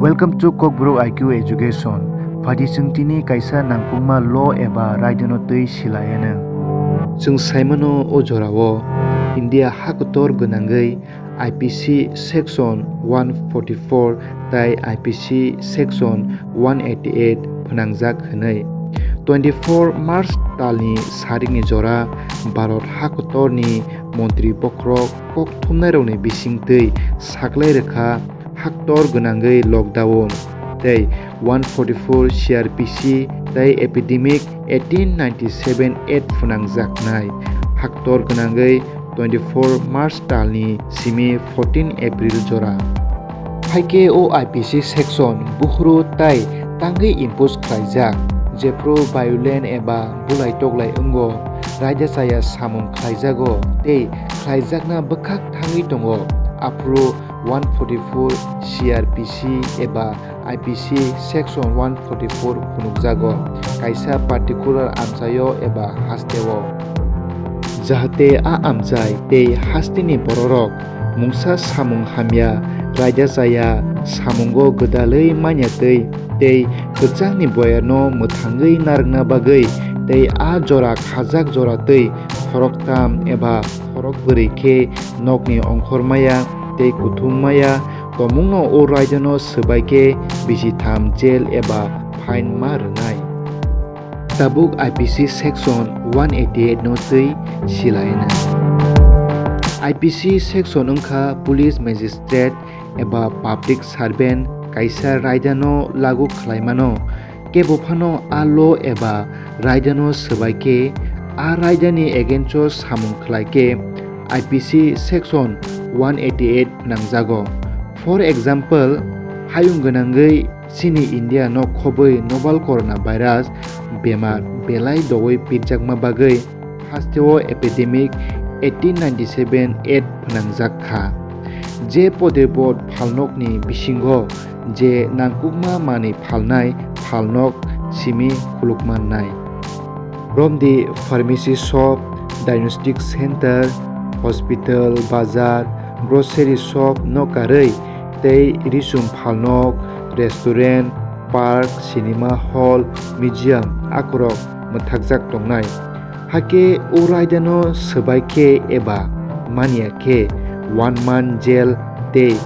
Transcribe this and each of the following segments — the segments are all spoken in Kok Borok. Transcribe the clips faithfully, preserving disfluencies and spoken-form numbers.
Welcome to Kokborok I Q Education. Phaidi chwng tini kaisa nangkukma law eba raidano twi silayanw. Chwng saimano o jorao India hakotor gwnangwi I P C section one forty-four tai I P C section one eighty-eight phnangjak hwnwi. Twenty-four March talni sarikni jora Bharat hakotorni montri bokhorok kok thumnairokni bisingtwi saklai rwkha haktor gwnangwi lockdown tei one forty-four C R P C tei epidemic eighteen ninety-seven Act phnangjaknai haktor gwnangwi twenty-four March talni simi fourteen April jora. Haikhe o I P C section buphuru tai tangwi impose khlaijak, jephru violent eba bulai toklai wngo, raida chaya samung khlaijago tei khlaijakna bwkhak thangwi tongo, aphuru one forty-four C R P C eba I P C section one forty-four phunukjago, kaisa particular amchaio eba hasteo. Jahate a amchai tei hasteni bororok mungsa samung hamya, raida chaya samungo gwdalwi manya twi tei kwchangni boyarno mwthangwi narwkna bagwi tei a jora khajak jora twi khoroktham eba khorokbwrwi khe nokni ongkhormaya tei kuthumaya tongmungno o raidano swbai khe bisi tham jail eba fine ma rwnai. Tabuk I P C section one eighty-eight no twi silaina. I P C section wngkha police magistrate eba public servant kaisa raidano lagu khlaimano. Kebo phano a law eba raidano swbai khe a raidani against o samung khlai khe I P C section one eighty-eight nangjago. For example, hayung gwnangwi chini India no khobwi novel coronavirus bemar belai dogwi pirjakma bagwi hasteo epidemic eighteen ninety-seven Act phnangjak kha. Je pode bo phalnokni bisingo je nangkukma manwi phalnai phalnok simi khulukmannai. Romdi pharmacy shop, diagnostic center, hospital, bazar, grocery shop no karwi tei risum phalnok, restaurant, park, cinema hall, museum akorok mwthakjak tongnai. Hakhe o raidano swbai khe eba manya khe one month jail tei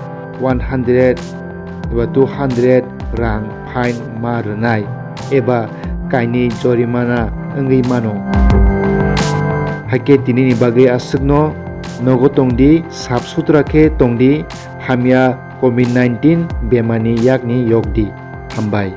one hundred eba two hundred rang fine ma rwnai eba kainwi jorimana wngwi mano. Hakhe tinini bagwi aswkno nogo tongdi, sap sutra khe tongdi, hamya covid nineteen bemarni yakni yokdi. Hambai.